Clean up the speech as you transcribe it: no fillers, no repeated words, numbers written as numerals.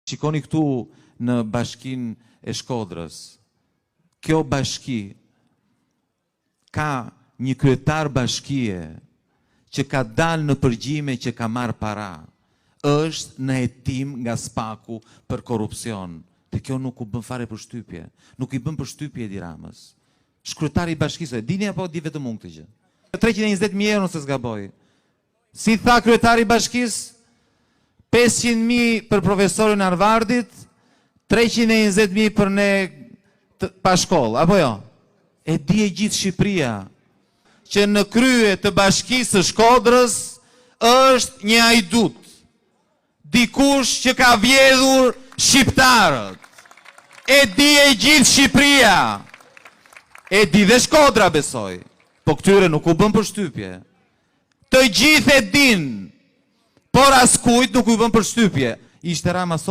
Shikoni këtu në bashkinë e Shkodrës. Kjo bashki ka një kryetar bashkie që ka dalë në përgjime që ka marrë para. Është në hetim nga SPAK-u për korrupsion. Dhe kjo nuk u bën fare përshtypje. Nuk i bën përshtypje Edi Ramës. Është kryetari i bashkisë. E dini apo di vetëm unë këtë gjë? 320.000 euro nëse s'gaboj. Si tha kryetari i bashkisë? 500.000 për profesorin Harvardit, 320.000 për ne të, pa shkollë, apo jo? E di e gjithë Shqipëria që në krye të bashkisë së Shkodrës është një hajdut. Dikush që ka vjedhur shqiptarët. E di e gjithë Shqipëria. E di dhe Shkodra besoj. Po këtyre nuk u bën përshtypje. Të gjithë e din, por askujt nuk u bën përshtypje. Ishte Rama sot.